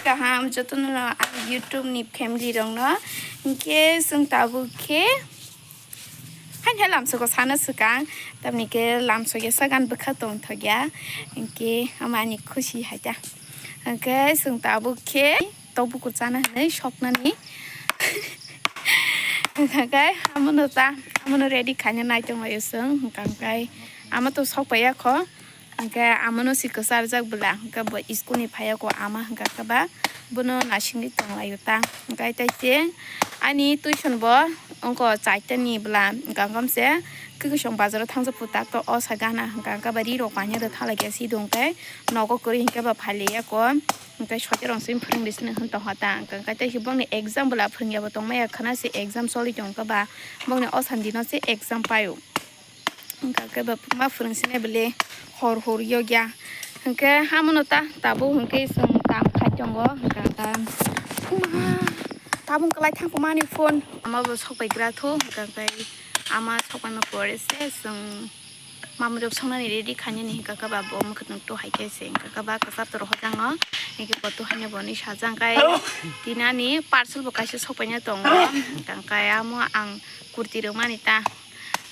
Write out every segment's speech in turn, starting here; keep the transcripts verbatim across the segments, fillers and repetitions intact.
Kaham jotono no ang YouTube ni family rok no. Hinkhe chwng tabuk khe hain hai lamsoko sana swkang, tamni khe lamsok ya sagan bwkha tongthok ya. Hinkhe ama ani khusi hai ta. Hinkhe chwng tabuk khe tok bukur chana hinwi soknani. Hinkhe amono ta, amono ready khaina nai tonglaio chwng. Hinkhe ama to sok pai ya kho. Hinkhe amono si kwcharjak bwla, hinkhe bo school ni phaiya ko ama hinkha khe ba bono nasingwi tonglaio ta. Hinkhe tei se ani tuition bo wngkha chaita ni bwla, hinkha khe se kwkwisong bazar o thangjak phu tak to o sa gana hinkha khe ba ri rok paina rw thala khe si dong tei nogo kwrwi hinkhe ba phailia ko, hinkhe sote rong simi phwrwng di sini hwn tongkha ta. Hinkhe tei se bongni exam bwla phwrwngya bo tongmaya khwna se exam choli tongkha ba bongni o sandi no se exam paio. Hinkha khe ba ma phwrwng sini bwle hor hor yokya. Hinkhe hamono ta tabuk hinkhe chwng kam khai tongo. Hinkha khe tabuk kwlai thang mani phone. Ama bo sok pai gra thu. Hinkha khe ama sok pai ma pore se chwng mamui rok songnani ready khainani hinkha khe ba bo mwkhwtwng to hai khe se hinkha khe ba kwchar toro hojango. Hinkhe bo to haino boni sajang kai tinani parcel bo kaisa sok paina tongo. Hinkha khe amo ang kurti rwmani ta.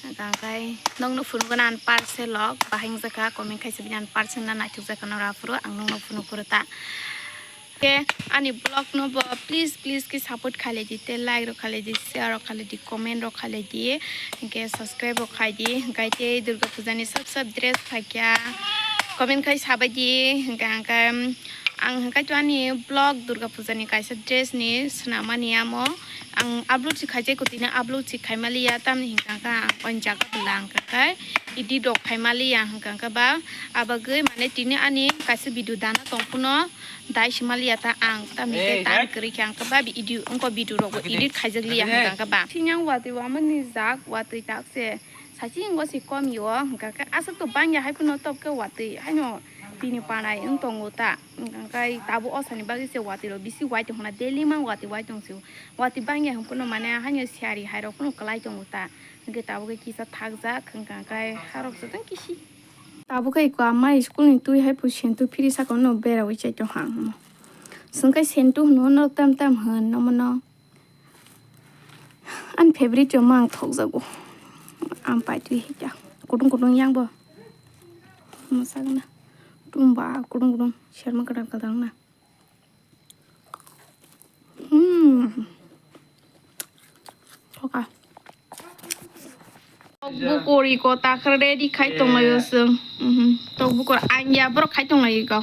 Hinkha khe nokno phunukgo na parcel rok bahai wngjakha, comment khaisa bini parcel na naithokjakha noro aphuru ang nokno phunukphuru ta. Khe ani vlog no bo please, please khe support khailai di, tei like rok khailai di, share rok khailai di, comment rok khailai di, hinkhe subscribe rok khai di. Hinkhe tei Durga Puja ni sab sab dress phaikha comment khai sabai di. Hinkhe, hinkhe ang hinkhe to ani vlog Durga Puja ni kaisa dress ni swnamani amo. Ang upload se khaijai kotini upload se khaimaliya, tamni hinkha khe ang o jaga bo lang kha khai edit rok khaimaliya hinkha khe ba abagwi mane tini ani kaisa video dana tongphano dai simaliya ta ang tamni khe tan kwrwi khe ang khe ba video wngkha video rok bo edit khaijakliya hinkha khe ba. Sinyang watwi wamani jak watwi tak se. Saiching bo se kom yo, hinkha khe aswk to bangya hai phano tok khe watwi haino tini panai wng tongo ta. Hinkha khe tabuk o sani bagwi se watwi rok bisi wai tong hwnna daily mang watwi wai tong se. Watwi bangya hwn phano mane haino siyari hai rok phano kwlai tongo ta. Hinkhe tabuk khe kisa thakjak, hinkha khe harok jotono kisi. Tabuk khe eko ama school ni twi hai phu sentu phiri saka no berawi chai tong ha. Chwng khe sentu hwno no tam tam hwn nomo no. Ani favorite rok mang thokjago. Ang paitwi hita. Kutung kutung yang bo. Masakna. Tumba kutung kutung. Sharma kadang kadang na. Hmm. Thoka. Tok bukur iko takra ready khai tonglaio chwng. Mhm. Tok bukur ang ya borok khai tonglaio iko.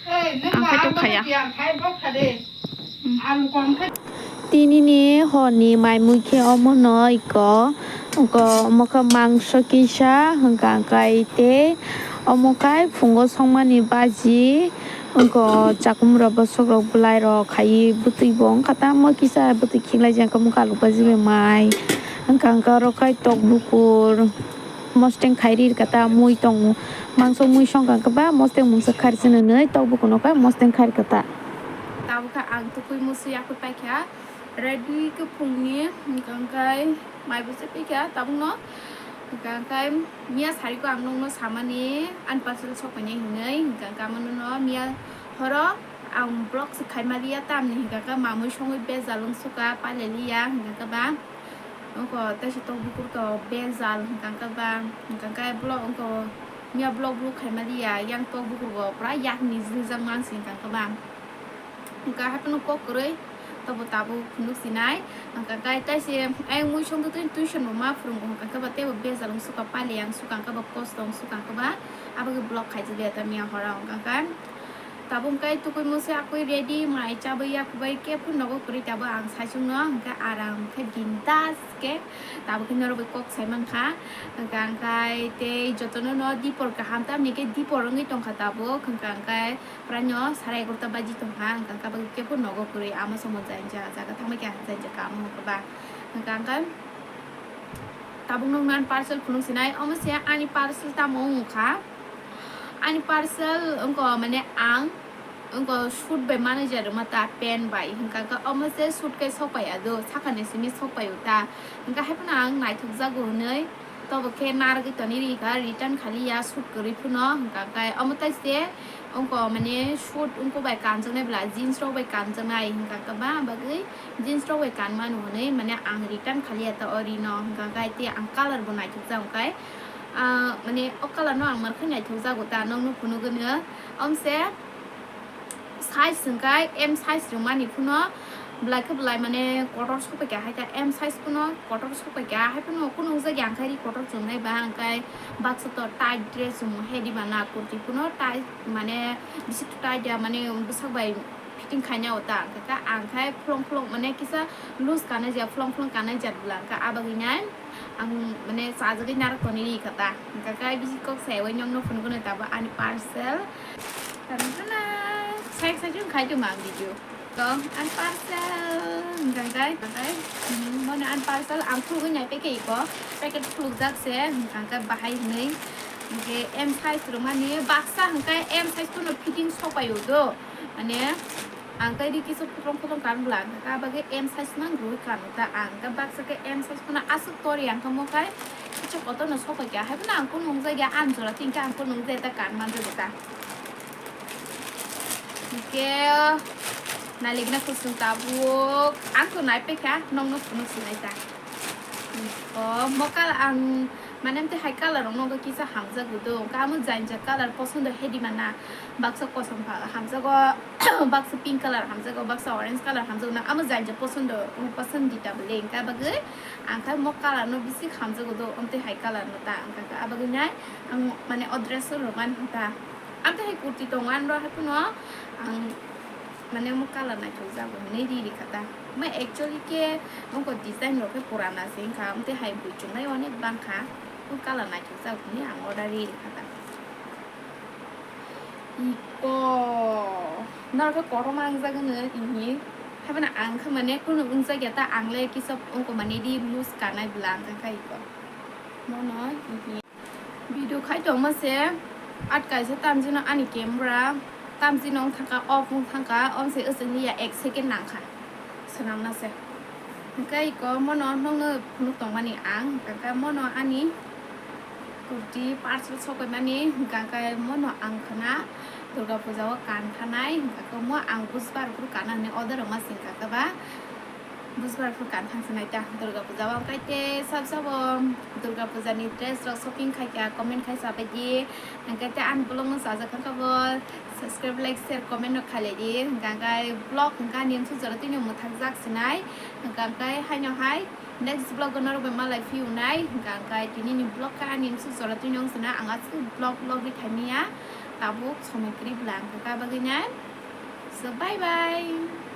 Ang khai tong khaya. Tini ni hor ni mai mui khe omo no iko. Iko omo khe mangso kisa hwnkha khe tei omo khe phungo songmani baji. Wngkha chakum rok bwswk rok bwlai rok khai bwtwi bo wngkha tamo kisa bwtwi khiklai jang khe mokha lukpajak bai mai wngkha wngkha oro khai tok bukur mosteng khai ri rwkha ta mui tongo mangso mui songkha wngkha ba mosteng mungsa khari se nwnwi tok bukur no khe mosteng khai rwkha ta. Tabukhe ang tukui musu yakui paikha ready khe phungni wngkha wngkha mai bo se phikha tabukno. Hwnkha khe miya sariko ang nokno samani ani parcel sokpainai hinwi, hwnkha khe amo nono miya horo ang vlog se khaimaliya tamni hwnkha khe mamui songwi bejal wngsukha pailaliya hwnkha khe ba ongko teisa tok bukur to bejal hwnkha khe ba hwnkha khe vlog ongko miya vlog vlog khaimaliya yang tok bukur bo pura yakni jwngjak mansi hwnkha khe ba. Hwnkha haphano kok kwrwi tobo tabuk phunuk sinai. Hwnkha khe taise ayang mui songtwi tuition bo ma phwrwngo hwnkha khe ba teibo bejal wng suka pali ang suka khe ba kosto wng suka khe ba aboni vlog khaijak ya ta miya horo hwnkha khe tabuk hwnkhe tukui musi akui ready mai chabwi yakbai khe phuru nogo kwrwi tabuk ang saichung no hwnkhe aram khe bindas khe tabuk khe norok bai kok sai mankha hwnkha khe tei jotono no dipor kaham tamni khe dipor wngwi tongkha tabuk hwnkha khe. Pranyo sara egarota baji tongkha, hwnkha khe bagwi kebo nogo kwrwi ama somo jainja jaga thangbai khe jainja kamo hwnkha ba. Hwnkha khe tabuk nokno ani parcel phunuk sinai, omo se ani parcel tamo wngkha. Ani parcel wngkha mane ang wngkha suit bai manager rwma ta pen bai, hwnkha khe omo se suit khe sokpaiya do, sakani simi sokpaio ta. Hwnkha hai phano ang naithokjago hwnwi. Tobo khe narwgwi tonwi rikha, return khaliya shoot kwrwi phano, hwnkha khe omo taise wngkha mane shoot wngkha bai kanjaknai bwla, jeans rok bai kanjaknai, hwnkha khe ba bagwi jeans rok bai kanmano hwnwi mane ang return khaliya ta o rino, hwnkha khe tei ang colour bo naithokjak hwnkhe, ah, mane o colour no ang mar khe naithokjago ta, nokno phunugwino omse. Size hwnkhe M size rwmani phano bwlai khe bwlai mane kotor sokphaikha, hai khe M size phano kotor sokphaikha, hai phano kunu wngjakya hwnkhe ri kotor chumnai ba, hwnkhe baksa to tight dress chumung hai diba na, kurti phano tight mane bisi tight ya mane bwsak bai fitting khaina o ta, hwnkhe ang khai phlong phlong mane kisa loose kanai ja, phlong phlong kanai ja bwla, hwnkhe abagwi nai. Ang mane chajagwi narwk tonwi ri kha ta. Hwnkha khe bisi kok sai oi nokno phunukgwno tabuk ani parcel. Tadana. Sai sai jung khai tongma ang video. Ko ani parcel. Hwnkha khe, hwnkha khe, hmm, mone ani parcel ang khulugwi nai packet iko. Packet khulukjak se. Hwnkha khe bahai hwnwi. Hwnkhe M size rwmani baksa hwnkhe M size phano fitting sokpai o do. Mane Ang khe ri kisa phutrong phutrong kan bwla, hwnkha khe abo khe M size nang rwui kan ta. Ang khe baksa khe M size phano aswk tori, ang khe mo khai kisa kotor no sokphaikha, hai phano ang kunu wngjakya, ani jora tin khe ang kunu wngjakya ta kan manjak ta. Hwnkhe nailikna kusung tabuk, ang to naipaikha, nokno phunuk sinai ta. O mokal ang mane amtwi hai colour rok nogo kisa hamjago do, hwnkhe amo jainjak colour posondo hedi mana, baksa kosom pha-, hamjago, baksa pink colour hamjago, baksa orange colour hamjago, na amo jainjak posondo, pasandita bole, hwnkhe abagwi ang khe mo colour no bisi hamjago do, amtwi hai colour no ta, hwnkhe abagwi nai ang mane o dress rok mani ta, amtwi hai kurti tongo, ano hai phano ang Mane omo colour naithokjago hinwi ri rikha ta. Omo actually khe ongkha design rok khe purana se wngkha, amtwi hai bui chungnai onek bangkha. O colour naithokjago hinwi ang order ri rikha ta. Iko norok khe kotorma wngjak hwno hinwi. Haibano ang khe mane kunu wngjakya ta, ang le kisa ongkha mane ri loose kanai bwla wngkha kha iko. Mono hinwi. Video khai tongma se at kaisa tamjino ani camera, tamjino wng thangkha, off wng thangkha, om se wchwngni ya ek second nangkha swnamna se. Hwnkhe iko mono nokno phunuk tongmani ang, hwnkhe mono ani kurti parcel sokaimani, hwnkhe mono ang khna Durga Puja o kan thanai, hwnkhe mo ang Busbar phuru kana hinwi order rwma singkha khe ba. Busbar phuru kan thang sinai ta Durga Puja o, hwnkhe te sab sabo Durga Puja ni dress rok shopping khai kha, comment khai sabai di, hwnkhe te ani vlog no chajak kha khe bo subscribe, like, share, comment no khailai di, hwnkhe vlog hwnkhe ani msuk jora tini mwthak jak sinai, hwnkhe haino hai next vlog o norok bai malai phiunai, hwnkhe tini ni vlog khe ani msuk jora tini wng sinai, ang aswk vlog vlog ri khaimya tabuk somoi kwrwi bwla, hwnkhe bagwi nai, so bye bye.